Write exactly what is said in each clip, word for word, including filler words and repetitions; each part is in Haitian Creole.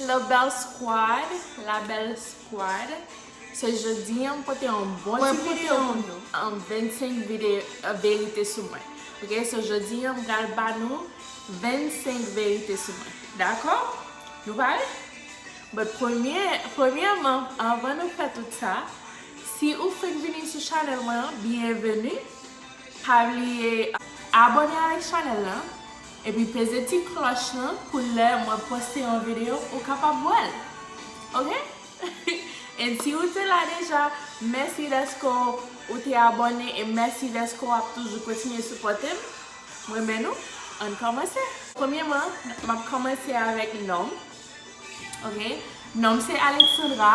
The Belle Squad, la Belle Squad. So, jodi a, m pote yon bon ti videyo pou nou. Um, vennsenk videyo, uh, verite sou mwen. Ok, so jodi a, m pral ba nou vennsenk verite sou mwen. Dakò? Nou pare? But premye, premyèman, anvan nou fè tout sa, si ou fenk vini sou chanèl mwen an, byenveni. Pa bliye abòne avèk chanèl lan, epi peze ti klòch lan pou lè mwen poste yon videyo, ou kapab wè l. Ok? And si ou te la deja, mèsi dèske ou te abòne e mèsi dèske w ap toujou kontinye sipòte m. M renmen nou. Ann kòmanse. Premyèman, m ap kòmanse avèk non m. Ok? Non m se Alexandra.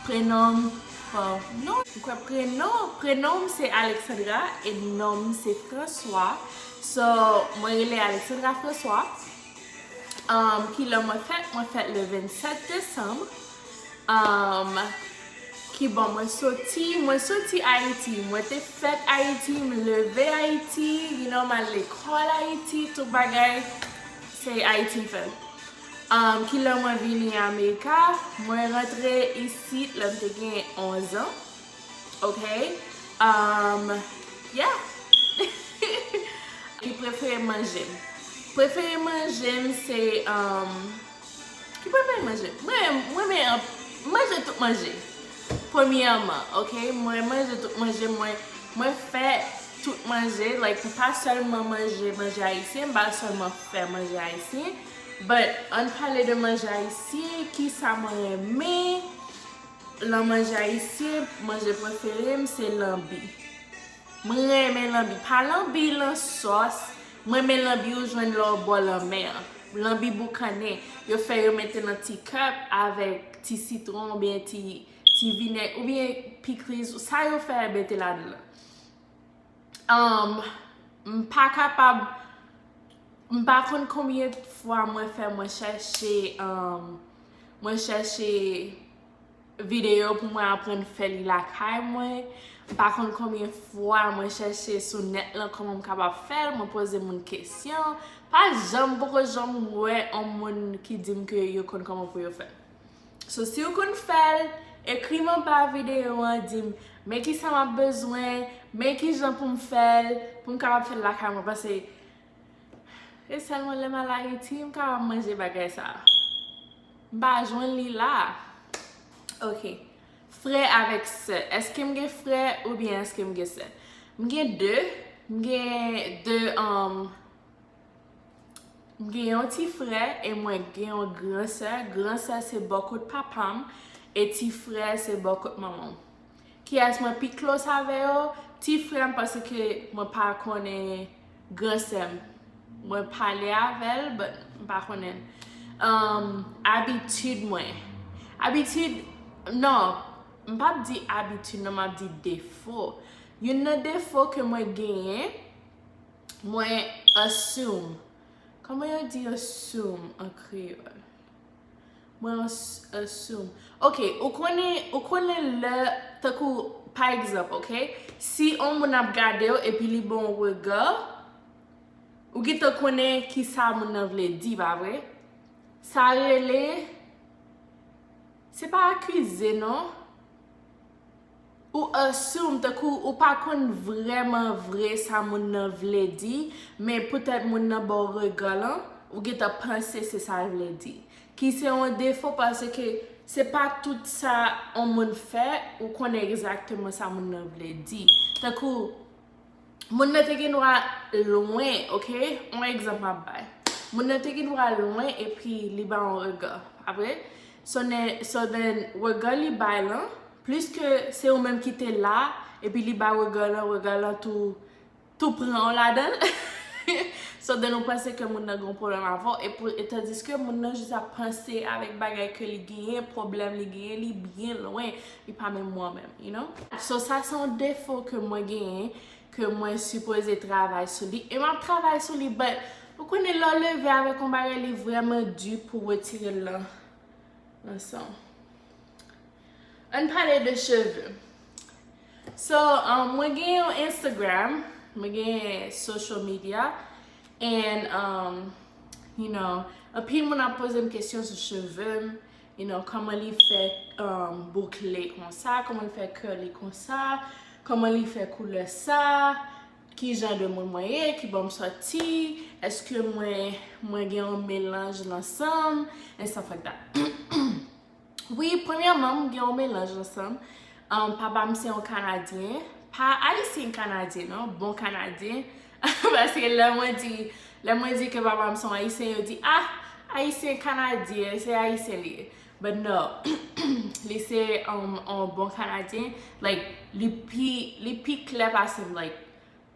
Prenon m, uh, non, m kwè prenon, prenon m se Alexandra e non m se François. So, mwen rele Alexandra François. Um, kilè mwen fèt? Mwen fèt le vennsenk desanm. Um, kibò mwen soti? Mwen soti Ayiti. Mwen te fèt Ayiti, m leve Ayiti, you know, m al lekòl Ayiti, tout bagay, se Ayiti m fèt. Um, kilè mwen vini Amerika? Mwen rantre isit lè m te gen onz an. Ok? Um, yeah. Ki prefere manje m? Prefere manje m se, um, ki prefere manje m? Mwen, mwen renmen an-, manje tout manje. Premyèman, ok? Mwen manje tout manje, mwen, mwen fè tout manje. Like, m pa sèlman manje manje ayisyen, m pa sèlman fè manje ayisyen. But, ann pale de manje ayisyen, kisa mwen renmen? Nan manje ayisyen, manje prefere m se lanbi. Mwen renmen lanbi. Pa lanbi lan sòs, mwen renmen lanbi ou jwenn lè w bò lanmè an. Lanbi boukannen, yo fè yo mete nan ti cup avèk ti sitwon oubyen ti, ti vinèg oubyen pikliz, sa yo fè mete ladan l. Um, m pa kapab, m pa konn konbyen fwa mwen fè mwen chèche, um, mwen chèche videyo pou mwen aprann fè li lakay mwen. M pa konn konbyen fwa mwen chèche sou nèt lan kòman m kapab fè l, mwen poze moun kesyon. Pa janm, poko janm wè yon moun ki di m ke yo konn kòman pou yo fè l. So, si w konn fè l, ekri m anba videyo an, di m, men kisa m ap bezwen, men kijan pou m fè l, pou m kapab fè l lakay mwen, paske e sèlman lè m al Ayiti, m kapab manje bagay sa a. M pa jwenn li la. Ok. Frè avèk sè. Èske m gen frè oubyen èske m gen sè? M gen de. M gen de, um, M gen yon ti frè e mwen gen yon gran sè. Gran sè se bò kot papa m e ti frè se bò kot manman m. Kiyès mwen pi close avè yo? Ti frè m, paske mwen pa konnen gran sè m. Mwen pale avè l, but m pa konnen l. Um, abitid mwen. Abitid, non, m p ap di abitid, non, m ap di defo. Youn nan defo ke mwen genyen, mwen assume. Kòman yo di assume an kreyòl? Mwen as-, assume. Ok, ou konnen, ou konnen lè, tankou, pa egzanp, ok? Si yon moun ap gade w epi li ba w yon rega, ou gentan konnen kisa moun nan vle di, pa vre? Sa rele, se pa akize, non. Ou assume, tankou ou pa konn vrèman vre sa moun nan vle di, men poutèt moun nan ba w rega lan, ou gentan panse se sa l vle di. Ki se yon defo, paske se pa tout sa yon moun fè, ou konnen egzakteman sa moun nan vle di. Tankou, moun nan te gen dwa lwen, ok? Yon egzanp m ap bay. Moun nan te gen dwa lwen epi li ba yon rega, pa vre? So then, so then, rega li bay lan, pliske se ou menm ki te la, epi li bay rega lan, rega lan tou, tou pran w ladan l. So then, ou panse ke moun nan gen yon pwoblèm avè w, e pou, e tandiske moun nan jis ap panse avèk bagay ke li genyen, pwoblèm li genyen, li byen lwen, li pa menm wè w menm, you know? So, sa se yon defo ke mwen genyen, ke mwen sipoze travay sou li. E m ap travay sou li, but ou konnen lè w leve avèk yon bagay, li vrèman di pou w retire l nan, nan san w. Ann pale de cheve. So, um, mwen gen yon Instagram, mwen gen social media, and, um, you know, Anpil moun ap poze m kesyon sou cheve m, you know, kòman li fè um, boukle konsa, kòman li fè curly konsa, kòman li fè koulè sa, ki jan de moun mwen ye, ki bò m sòti, èske mwen, mwen gen yon melanj nan san m, and stuff like that. Wi, premyèman, m gen yon melanj nan san m. Um, papa m se yon Kanadyen. Pa Ayisyen Kanadyen, non, bon Kanadyen. Paske lè mwen di, lè mwen di ke papa m se yon Ayisyen, yo di, ah, Ayisyen Kanadyen, se Ayisyen li ye. But no, li se um, yon bon Kanadyen. Like, li pi, li pi klè pase m. Like,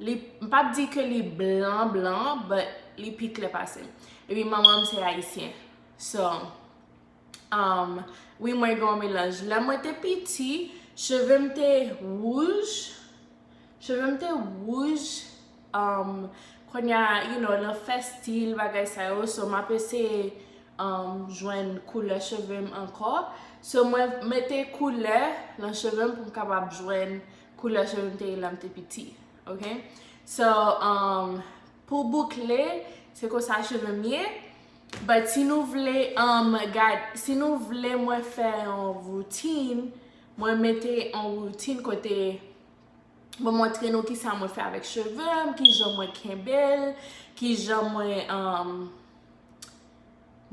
li, m p ap di ke li blan, blan, but li pi klè pase m. Epi manman m se Ayisyen. So, Um, wi, mwen gen yon melanj. Lè mwen te piti, cheve m te wouj. Cheve m te wouj. Um, kounye a, you know, nan fè stil, bagay sa yo. So, m ap eseye um, jwenn koulè cheve m ankò. So, mwen mete koulè nan cheve m pou m kapab jwenn koulè cheve m te ye lè m te piti. Ok? So, um, pou boukle, se konsa cheve m ye. But si nou vle um, gad, si nou vle mwen fè yon woutin, mwen mete yon woutin kote mwen montre nou kisa mwen fè avèk cheve m, kijan mwen kenbe l, kijan mwen um,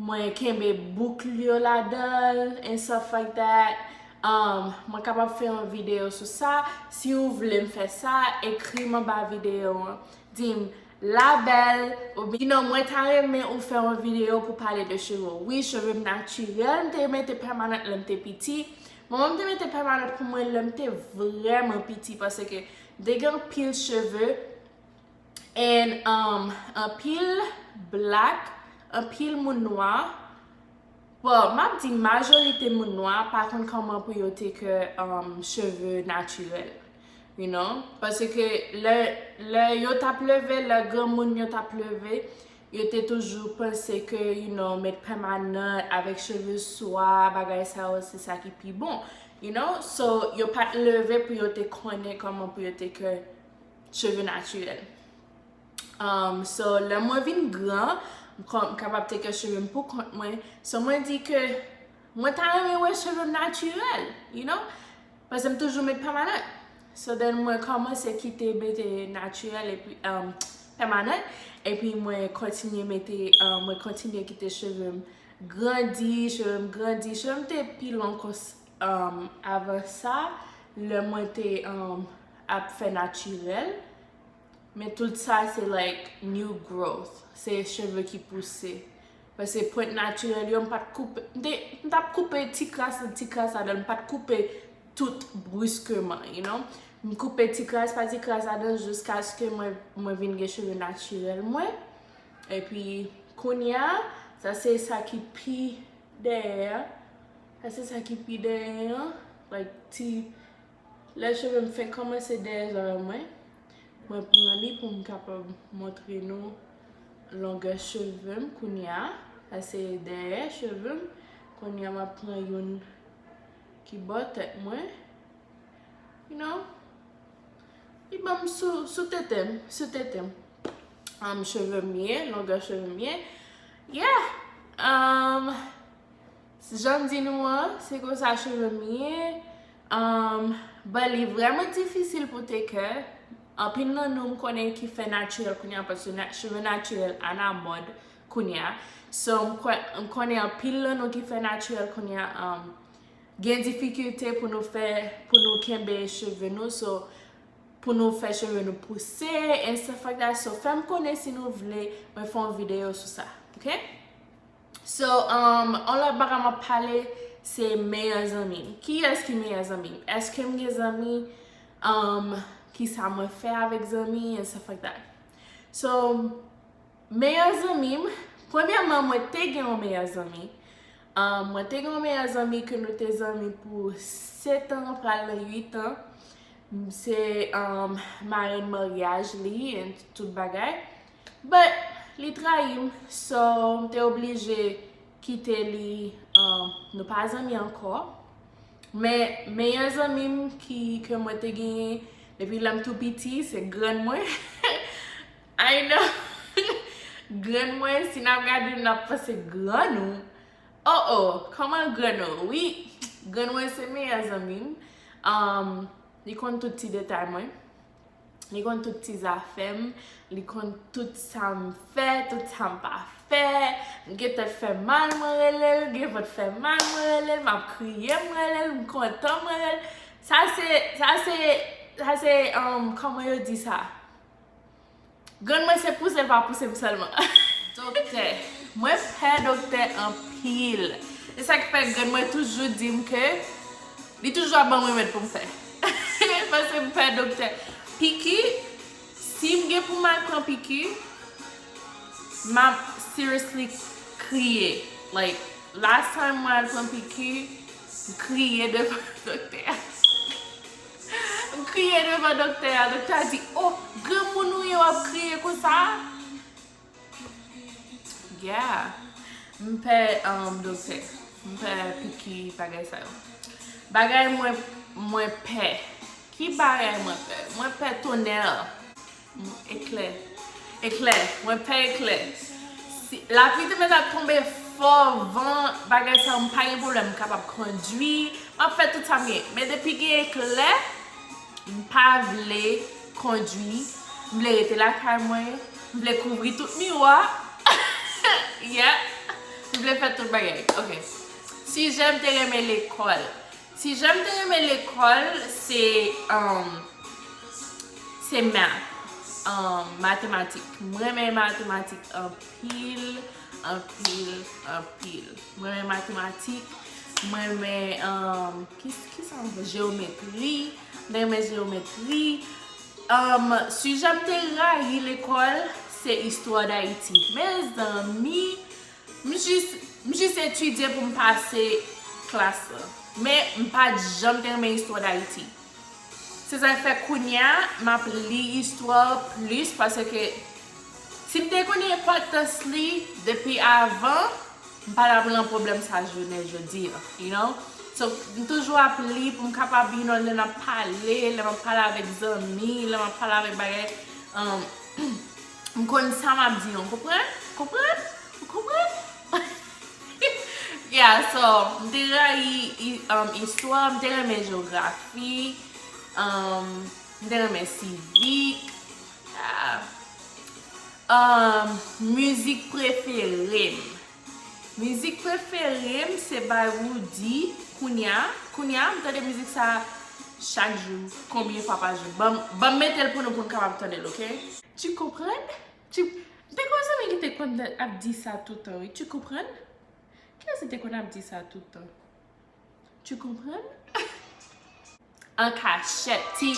mwen kenbe bouk yo ladan l and stuff like that. Um, mwen kapab fè yon videyo sou sa. Si w vle m fè sa, ekri m anba videyo an. Di m, la belle, oubyen, you know, mwen ta renmen ou fè yon videyo pou pale de cheve w. Wi, cheve m natirèl, m te mete pèmanant lè m te piti. Bon, mwen te mete pèmanant pou mwen lè m te vrèman piti, paske m te gen anpil cheve, and um, anpil black, anpil moun nwa, bon, m ap di majorite moun nwa pa konn kòman pou yo teke um, cheve natirèl, you know, paske lè, lè yo t ap leve, lè granmoun yo t ap leve, yo te toujou panse ke, you know, met pèmanant avèk cheve swa, bagay sa yo, se sa ki pi bon, you know. So, yo pa t leve pou yo te konnen kòman pou yo teke cheve natirèl. Um, so, lè mwen vin gran, m kapab teke cheve m pou kont mwen. So, mwen di ke mwen ta renmen wè cheve m natirèl, you know? Paske m toujou met pèmanant. So then mwen kòmanse kite mete natirèl epi um, pèmanant. Epi mwen kontinye mete, um, mwen kontinye kite cheve m grandi, cheve m grandi. Cheve m te pi long kons, um, avan sa, lè mwen te um, ap fè natirèl. Men tout sa se like new growth. Se cheve ki pouse. Paske pwent natirèl yo, m pa t koupe, m te, m t ap koupe ti kras, ti kras ladan l, m pa t koupe tout briskeman, you know. M koupe ti kras pa ti kras ladan jiskaske mwen, mwen vin gen cheve natirèl mwen. Epi kounye a, sa se sa ki pi dèyè. Sa se sa ki pi dèyè an. Like ti Lè cheve m fenk kòmanse dèyè zòrèy mwen, mwen pran li pou m kapab montre nou longè cheve m kounye a. Sa se dèyè cheve m. Kounye a m ap pran youn ki bò tèt mwen. You know? Li ban m sou, sou tete m, sou tete m. Um, cheve m ye, longè cheve m ye. Yeah! Um, Jan m di nou an, se konsa cheve m ye. Um, but li vrèman difisil pou take care. Anpil nan nou m konnen ki fè natirèl kounye a, paske na, cheve natirèl alamòd kounye a. So, m kwè, m konnen anpil nan nou ki fè natirèl kounye a, um, gen difikilte pou nou fè, pou nou kenbe cheve nou. So, pou nou fè cheve nou pouse, and stuff like that. So, fè m konnen si nou vle mwen fè yon videyo sou sa, ok? So, um, yon lòt bagay m ap pale, se meyè zanmi m. Kiyès ki meyè zanmi m? Èske m gen zanmi? Um, kisa mwen fè avèk zanmi and stuff like that. So, meyè zanmi m, premyèman, mwen te gen yon meyè zanmi. Um, mwen te gen yon meyè zanmi ke nou te zanmi pou sèt an, pral nan uit an. Se, um, marenn maryaj li, and tout bagay. But, li trayi m, so, m te oblije kite li, um, nou pa zanmi ankò. Men, meyè zanmi m ki, ke mwen te genyen depi lè m tou piti, se grann mwen. I know. Grann mwen, si n ap gade, n ap panse grann ou. Oh, oh, kòman grann ou? Wi, grann mwen se meyè zanmi m. Um, li konn tout ti detay mwen. Li konn tout ti zafè m. Li konn tout sa m fè, tout sa m pa fè. M gen tèt fè mal, mwen rele l. Gen vant fè mal, mwen rele l. M ap kriye, mwen rele l. M kontan, mwen rele l. Sa se, sa se, sa se, um, kòman yo di sa? Grann mwen se pouse l pa pouse m sèlman. Doktè. Mwen pè doktè anpil. E sa k fè grann mwen toujou di m ke li toujou ap ban m remèd pou m fè. Paske m pè doktè. Piki, si m gen pou m al pran piki, m ap seriously kriye. Like, last time mwen al pran piki, m kriye devan doktè a. M kriye devan doktè a. Doktè a di, "Oh, granmoun ou ye, w ap kriye konsa?" Yeah. M pè, um, doktè. M pè piki bagay sa yo. Bagay mwen, mwen pè. Ki bagay mwen pè? Mwen pè tonè. Eklè. Eklè. Mwen pè eklè. Si lapli te mèt ap tonbe fò, van, bagay sa yo, m pa gen pwoblèm, m kapab kondui, m ap fè tout sa m gen. Men depi gen eklè, m pa vle kondui, m vle rete lakay mwen, m vle kouvri tout miwa. Yeah. M vle fè tout bagay. Ok. Sijè m te renmen lekòl. Sijè m te renmen lekòl, se, um, se math, um, matematik. M renmen matematik anpil, anpil, anpil. M renmen matematik, m renmen, um, ki, ki sa ankò? Jewometri, m renmen jewometri. Um, sijè m te rayi lekòl, se istwa Dayiti. Mezanmi, M jis, m jis etidye pou m pase klas la. Men m pa t janm te renmen istwa Dayiti. Se sa k fè kounye a, m ap li istwa plis, paske si m te konnen enpòtans li depi avan, m pa t ap nan pwoblèm sa jounen jodi a, you know? So, m toujou ap li pou m kapab, you know, lè n ap pale, lè m ap pale avèk zanmi, lè m ap pale avèk bagay, um, m konn sa m ap di an, w konprann? Konprann? Ou konprann? Yeah, so, m te rayi i-, um, istwa, m te renmen jewografi, um, m te renmen sivik. Yeah. Um, mizik prefere m. Mizik prefere m se bay Roody. Kounya, kounya, m tande mizik sa chak jou, konbyen fwa pa jou. Ban m, ban m mete l pou nou, pou n kapab tande l, ok? Tu comprends? Tu, m te gen yon zanmi ki te konn ap di sa toutan, wi. Tu comprends? Kiyès ki te konn ap di sa toutan? Tu comprends? An kachèt, ti.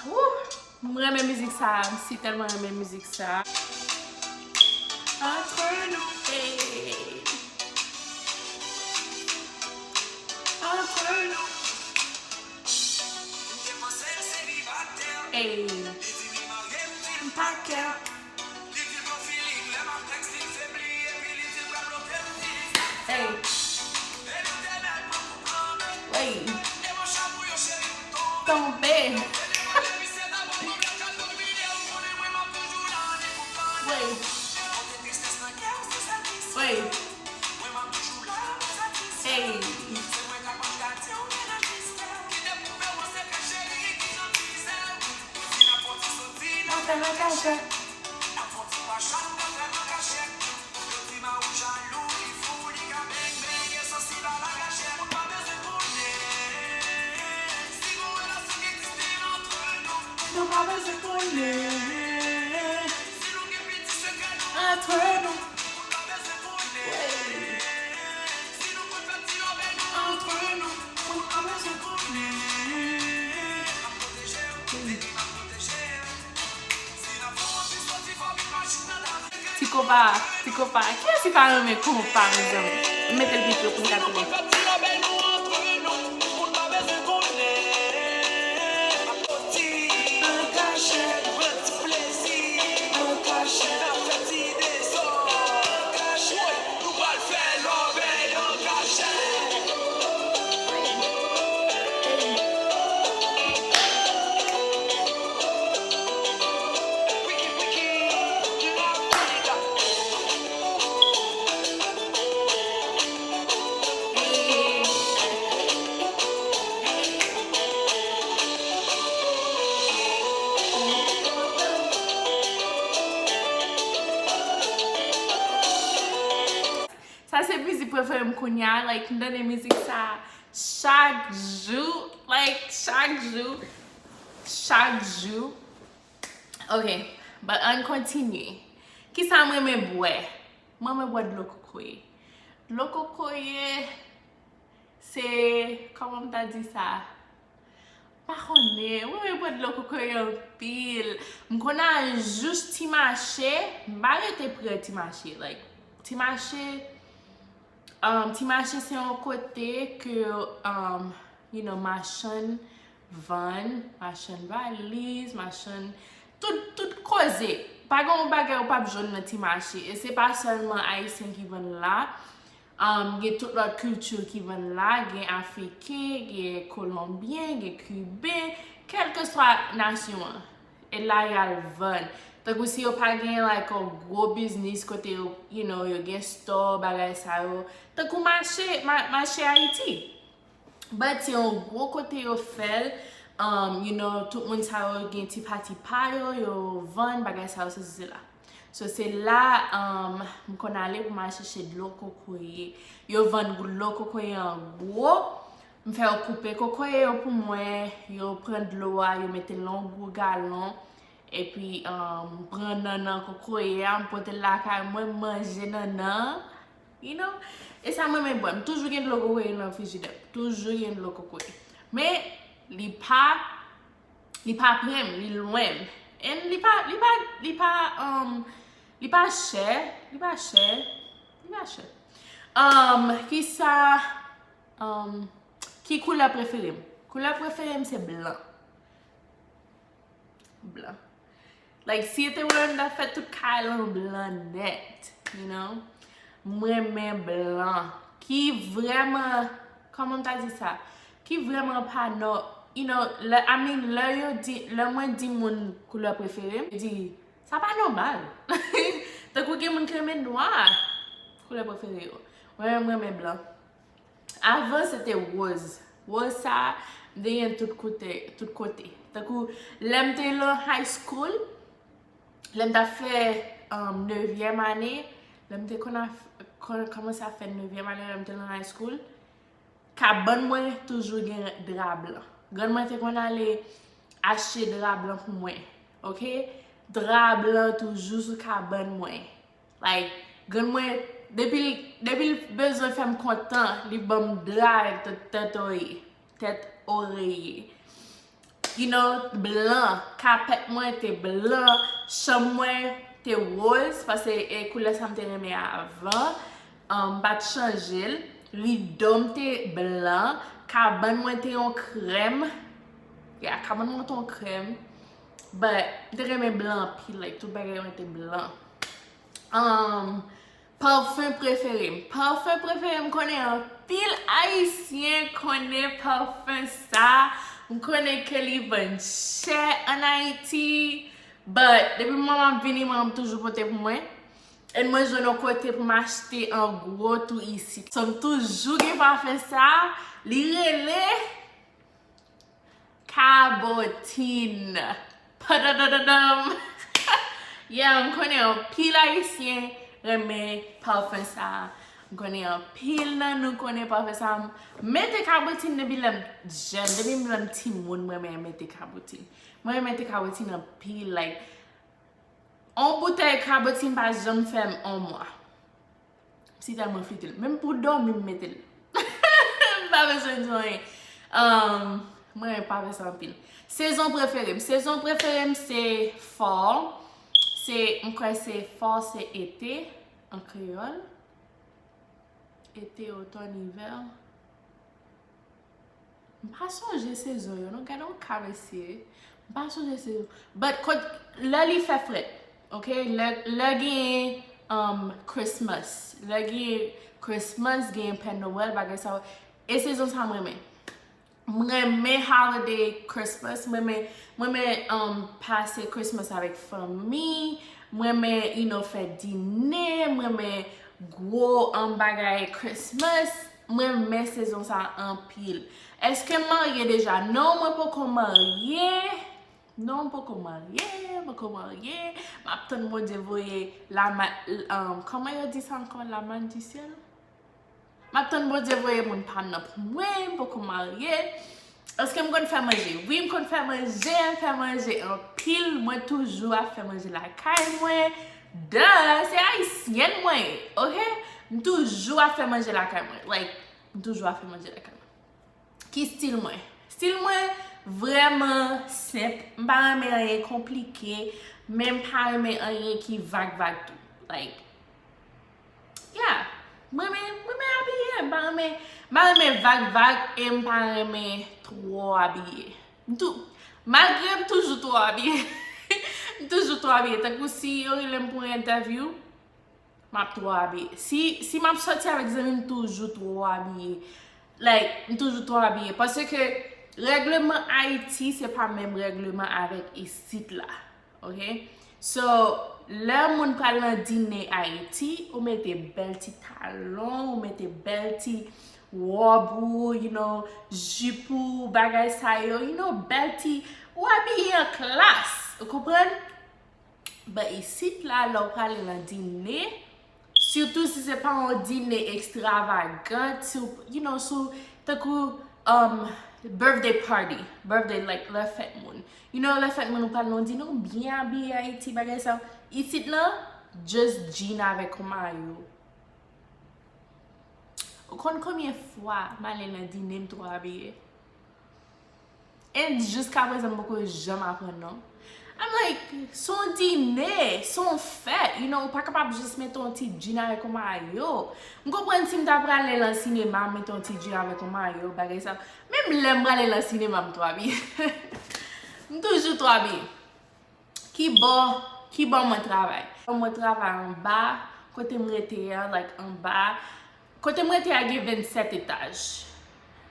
Wouh! M renmen mizik sa, m si tèlman renmen mizik sa. Entre nous, hey. Entre nous. Hey. M pa kè. Hey. Wey. Tonbe. Wey. Wey. Hey. N ap fè nan kachèt. Nou pa bezwen konnen. Antre nou. Wi. Antre nou. Moun pa bezwen konnen. Ti konpa, ti konpa. Kiyès ki pa renmen konpa, mezanmi? Mete l pi pre pou n ka tande. prefere m kounye a, like, m tande mizik sa chak jou, like, chak jou, chak jou. Ok, but ann kontinye. Kisa m renmen bwè? M renmen bwè dlo kokoye. Dlo kokoye, se, kòman m ta di sa? Pa konnen, mwen renmen bwè dlo kokoye anpil. M konn al jous Ti Mache, m pa rete pre Ti Mache, like, Ti Mache, um, Ti Mache se yon kote ke, um, you know, machann vann, machann valiz, machann tout, tout koze. Pa gen yon bagay ou p ap jwenn nan Ti Mache. E se pa sèlman Ayisyen ki vann la. Um, gen tout lòt kilti ki vann la, gen Afriken, gen Kolonbyen, gen Kiben, kèlkeswa nasyon an. E la y al vann. Tankou si yo pa gen, like, yon gwo biznis kote yo, you know, yo gen store, bagay sa yo. Tankou mache, ma, mache Ayiti. But se yon gwo kote yo fè l, um, you know, tout moun sa yo gen ti pati pa yo, yo vann, bagay sa yo, sesi sela. So, se la, um, m konn ale pou m al chèche dlo kokoye. Yo vann dlo kokoye an gwo. M fè yo koupe kokoye yo pou mwen, yo pran dlo a, yo mete l nan yon gwo galon. Epi, um, m pran nannan kokoye a, m pote l lakay mwen, m manje nannan an. You know? E sa m renmen bwè. M toujou gen dlo kokoye nan frijidè. Toujou gen dlo kokoye. Men, li pa, li pa pre m, li lwen m. And li pa, li pa, li pa, um, li pa chè, li pa chè, li pa chè. Um, kisa, um, ki koulè prefere m? Koulè prefere m se blan. Blan. Like, si yo te wè m ta fè tout kay lan blan nèt, you know? M renmen blan. Ki vrèman, kòman m ta di sa? Ki vrèman pa nò, you know, lè, I mean, lè yo di, lè mwen di moun koulè prefere m, yo di, sa pa nòmal. Tankou gen moun ki renmen nwa, koulè prefere yo. Mwen, mwen renmen blan. Avan, se te woz. Woz sa, m te gen tout kote, tout kote. Tankou, lè m te lan high school, lè m t ap fè, um, nevyèm ane, lè m te konn ap, konn, kòmanse ap fè nevyèm ane, lè m te lan high school, kabann mwen toujou gen dra blan. Grann mwen te konn ale achte dra blan pou mwen, ok? Dra blan toujou sou kabann mwen. Like, grann mwen, depi l, depi l bezwen fè m kontan, li ban m dra avèk tèt, tèt oreye. Tèt oreye. You know, blan, kapèt mwen te blan, chanm mwen te woz, paske e koulè sa m te renmen avan, um, m pa t chanje l. Rido m te blan, kabann mwen te yon krèm. Yeah, kabann mwen te yon krèm. But, m te renmen blan anpil, like, tout bagay mwen te blan. Um, pafen prefere m. Pafen prefere m, konnen anpil Ayisyen konnen pafen sa. M konnen ke li vann chè ann Ayiti. But, depi mwen m ap vini, mwen m toujou pote pou mwen. E mwen jwenn yon kote pou m achte an gwo tou isit. So, m toujou gen pafen sa. Li rele Kabotin. Padadadadam. Yeah, m konnen anpil Ayisyen renmen pafen sa. M konnen anpil nan nou konnen pafen sa. M mete kabotin depi lè m jèn, depi lè m timoun, mwen renmen mete kabotin. Mwen renmen mete kabotin anpil, like, on boutèy kabotin pa janm fè m on mwa. Si tèlman fitil. Menm pou dòmi, m mete l. M pa bezwen di anyen. Um, mwen pa fè sa anpil. Sezon prefere m. Sezon prefere m se fall. Se, m kwè se fall, se ete an kreyòl. Ete, otòn, ivè. M pa sonje sezon yo, non, gade yon ka mesye. M pa sonje sezon. But kot, lè li fè frèt, ok? Lè, lè gen, um, Christmas. Lè gen Christmas, gen Pè Noël, bagay sa yo. E sezon sa m renmen. M renmen holiday Christmas. M renmen, m renmen, um, pase Christmas avèk fanmi. M renmen, you know, fè dine. M renmen gwo, um, bagay Christmas. M renmen sezon sa anpil. Èske m marye deja? Non, mwen poko marye. Non, m poko marye, m poko marye. M ap tann Bondye voye la ma-, um, kòman yo di sa ankò? La manne du ciel? M ap tann Bondye voye moun pa m nan pou mwen, m poko marye. Èske m konn fè manje? Wi, m konn fè manje, m fè manje anpil. Mwen toujou ap fè manje lakay mwen. Duh, se ayisyèn mwen ye, oke? M toujou ap fè manje lakay mwen. Like, m toujou ap fè manje lakay mwen. Ki stil mwen? Stil mwen vrèman senp. M pa renmen anyen konplike, men m pa renmen anyen ki vag vag tou. Like, yeah. Mwen renmen, mwen renmen abiye. M pa renmen, m pa renmen vag vag e m pa renmen twò abiye. M tou, malgre m toujou twò abiye. M toujou twò abiye. Tankou si yo rele m pou yon entèvyou, m ap twò abiye. Si, si m ap sòti avèk zanmi m, m toujou twò abiye. Like, m toujou twò abiye. Paske règleman Ayiti, se pa menm règleman avèk isit la. Oke? So, lè moun pral nan dine Ayiti, ou mete bèl ti talon, ou mete bèl ti wòb ou, you know, jip ou, bagay sa yo, you know, bèl ti, ou abiye an klas, ou konprann? But isit la, lè w prale nan dine, sitou si se pa yon dine ekstravagan, si w, you know, si w, tankou, um, birthday party, birthday, like, lè fèt moun. You know, lè fèt moun, ou pral nan yon dine, ou byen abiye Ayiti, bagay sa. Isit la, just jean avèk yon mayo. Ou konn konbyen fwa m ale nan dine, m twò abiye? And jiskaprezan, m poko janm aprann, non. I'm like, se yon dine, se yon fèt, you know, ou pa kapab jis mete yon ti jean avèk yon mayo. M konprann si m ta prale nan sinema, m mete yon ti jean avèk yon mayo, bagay sa. Menm lè m prale nan sinema, m twò abiye. M toujou twò abiye. Ki bò, ki bò mwen travay? Mwen travay anba, kote m rete a, like, anba. Kote m rete a gen vennsèt etaj.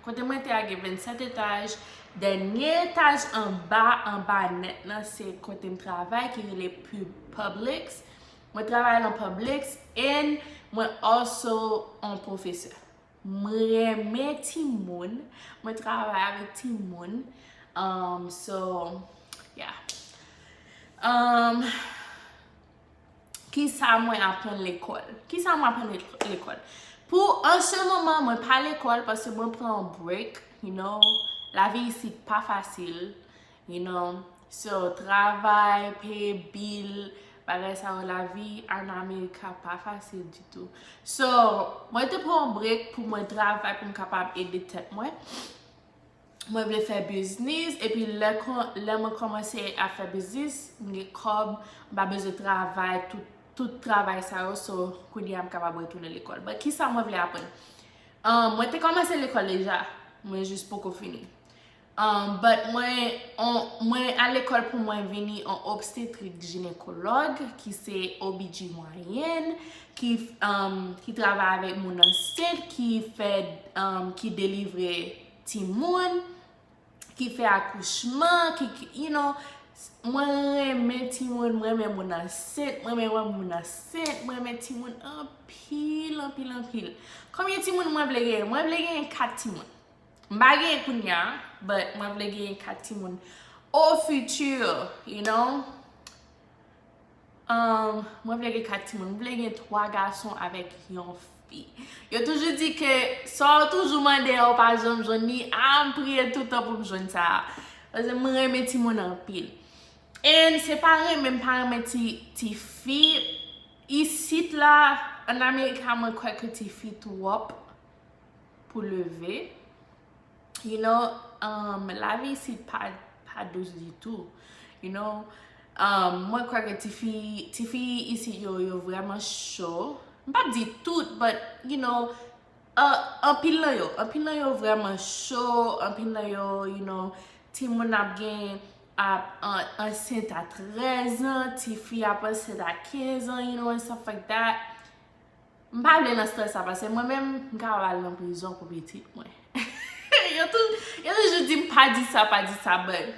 Kote m rete a gen vennsèt etaj. Dènye etaj anba, anba nèt lan, se kote m travay, ki rele Pu-, Publix. Mwen travay nan Publix, and mwen also yon pwofesè. Mwen renmen timoun, mwen travay avèk timoun. Um, so, yeah. Um, Kisa mwen aprann lekòl? Kisa mwen aprann lek-, lekòl? Pou an se moman, mwen pa lekòl paske mwen pran yon break, you know. Lavi isit pa fasil, you know. So, travay, peye bil, bagay sa yo, lavi an Amerika pa fasil ditou. So, mwen te pran yon break pou mwen travay, pou m kapab ede tèt mwen. Mwen vle fè biznis, epi lè kon-, lè mwen kòmanse ap fè biznis, m gen kòb, m pa bezwen travay tout, tout travay sa yo, so kounye a m kapab retounen lekòl. But kisa mwen vle aprann? Um, mwen te kòmanse lekòl deja, mwen jis poko fini. Um, but mwen, on, mwen al lekòl pou mwen vini on obstetrik jinekològ, ki se O B G Y N, ki, um, ki travay avèk moun ansent, ki fè, um, ki delivre timoun, ki fè akouchman, ki, ki, you know, mwen renmen timoun, mwen renmen moun ansent, mwen renmen wè moun ansent, mwen renmen timoun anpil, anpil, anpil. Konbyen timoun mwen vle genyen? Mwen vle genyen kat timoun. M pa genyen kounye a, but mwen vle genyen kat timoun. Au futur, you know? Um, mwen vle gen kat timoun. Mwen vle gen twa gason avèk yon fi. Yo toujou di ke sa w toujou mande a, ou pa janm jwenn li. A, m priye toutan pou m jwenn sa. Paske mwen renmen timoun anpil. And se pa renmen, m pa renmen ti, ti fi. Isit la, an Amerika, mwen kwè ke ti fi twòp pou leve. You know, um, lavi isit pa, pa dous ditou. You know, um, mwen kwè ke tifi, tifi isit yo, yo vrèman cho. M p ap di tout, but, you know, uh, anpil nan yo, anpil nan yo vrèman cho, anpil nan yo, you know, timoun ap gen, ap an-, ansent a trèz an, tifi ap ansent a kenz an, you know, and stuff like that. M pa vle nan strès sa, paske mwen menm, m kapab al nan prizon pou pitit mwen. Yo tou, yo toujou di m pa di sa, pa di sa, but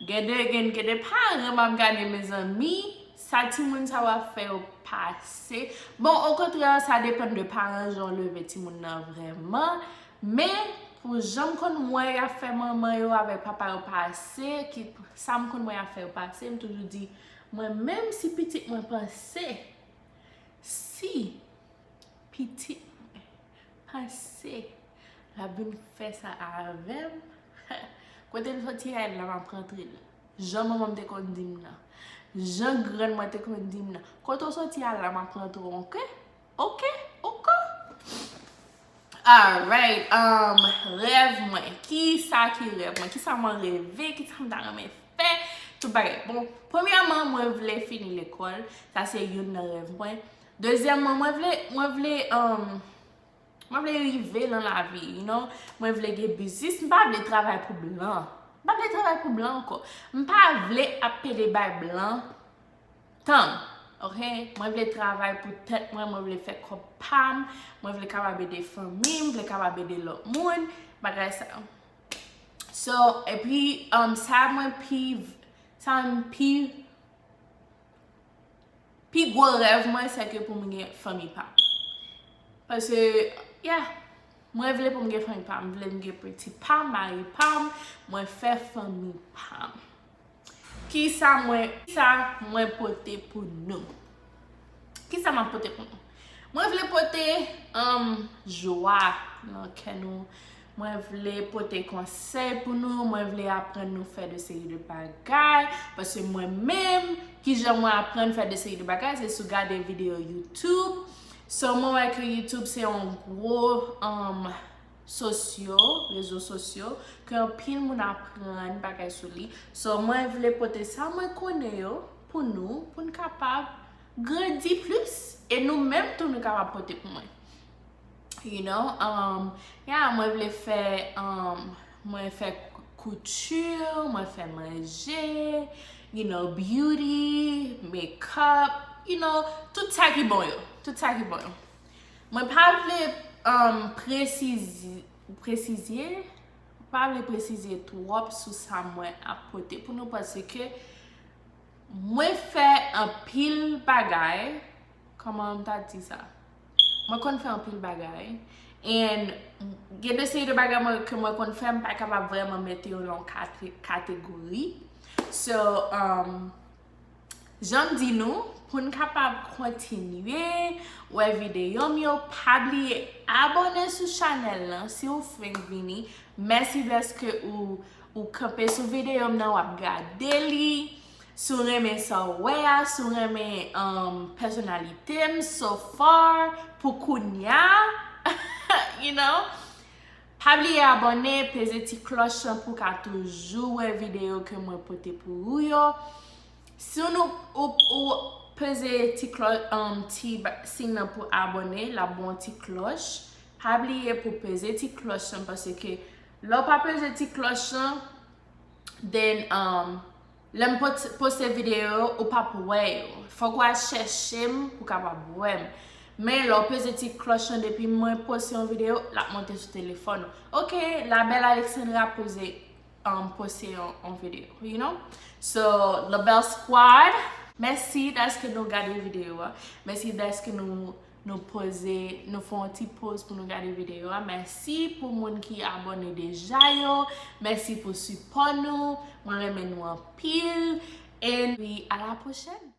gen de, gen, gen de paran m ap gade, mezanmi, sa timoun sa yo ap fè yo pase. Bon, okontrè, sa depann de paran, jan w leve timoun nan vrèman. Men, pou jan m konn wè y ap fè manman yo avèk papa yo pase, ki, sa m konn wè y ap fè yo pase, m toujou di, mwen menm, si pitit mwen panse, si pitit mwen panse l ap vin fè sa avè m? Kote l soti a, l la m ap rantre l. Jan manman m te konn di m nan. Jan grann mwen te konn di m nan. Kote w soti a, l la m ap rantre w, oke? Oke? Oke? Alright, um, rèv mwen. Kisa ki rèv mwen? Kisa mwen reve? Kisa m ta renmen fè? Tout bagay. Bon, premyèman, mwen vle fini lekòl. Sa se youn nan rèv mwen. Dezyèmman, mwen vle, mwen vle, um, mwen vle rive nan lavi, you know? Mwen vle gen biznis. M pa vle travay pou blan. M pa vle travay pou blan ankò. M pa vle ap pede bay blan tan, oke? Mwen vle travay pou tèt mwen, mwen vle fè kòb pa m, mwen vle kapab ede fanmi m, vle kapab ede lòt moun, bagay sa yo. So, epi, um, sa mwen pi, sa mwen pi, pi gwo rèv mwen, se ke pou m gen fanmi pa m. Paske, yeah, mwen vle pou m gen fanmi pa m, mwen vle m gen pitit pa m, mari pa m, mwen fè fanmi pa m. Kisa mwen, kisa mwen pote pou nou? Kisa m ap pote pou nou? Mwen vle pote, um, jwa nan kè nou. Mwen vle pote konsèy pou nou. Mwen vle aprann nou fè de seri de bagay. Paske mwen menm, kijan mwen aprann fè de seri de bagay, se sou gade videyo YouTube. So, mwen wè ke YouTube se yon gwo, um, sosyo, rezo sosyo, ke anpil moun aprann bagay sou li. So, mwen vle pote sa mwen konnen yo pou nou, pou n kapab grandi plis, e nou menm tou nou kapab pote pou mwen. You know, um, yeah, mwen vle fè, um, mwen fè kouti, mwen fè manje, you know, beauty, makeup, you know, tout sa ki bon yo, tout sa ki bon yo. Mwen pa vle, um, presize, presize, pa vle presize twòp sou sa mwen ap pote pou nou, paske mwen fè anpil bagay, kòman m ta di sa? Mwen konn fè anpil bagay, and gen de seri de bagay mwen, ke mwen konn fè, m pa kapab vrèman mete yo nan yon kate-, kategori. So, um, jan m di nou, pou n kapab kontinye wè videyo m yo, pa bliye abòne sou chanèl lan si w fenk vini. Mèsi dèske ou, ou kanpe sou videyo m nan, w ap gade li. Si w renmen sa w wè a, si w renmen, um, pèsonalite m so far, pou kounya, you know, pa bliye abòne, peze ti klòch lan pou w ka toujou wè videyo ke mwen pote pou ou yo. Si w nou, ou, ou peze ti klòch, um, ti ba-, siy nan pou abòne, l ap ba w ti klòch. Pa bliye pou peze ti klòch lan, paske lè w pa peze ti klòch lan, then, um, lè m pot-, poste videyo yo, ou p ap wè yo. Fòk w al chèche m pou w kapab wè m. Men lè w peze ti klòch lan, depi mwen poste yon videyo, l ap monte sou telefòn ou. Oke, la belle Alexandra poze, um, poste yon, yon videyo, you know? So, La Belle Squad, mèsi dèske nou gade videyo a. Mèsi dèske nou, nou poze, nou fè yon ti poz pou nou gade videyo a. Mèsi pou moun ki abòne deja yo. Mèsi pou sipò nou. Mwen renmen nou anpil. And wi, à la prochaine.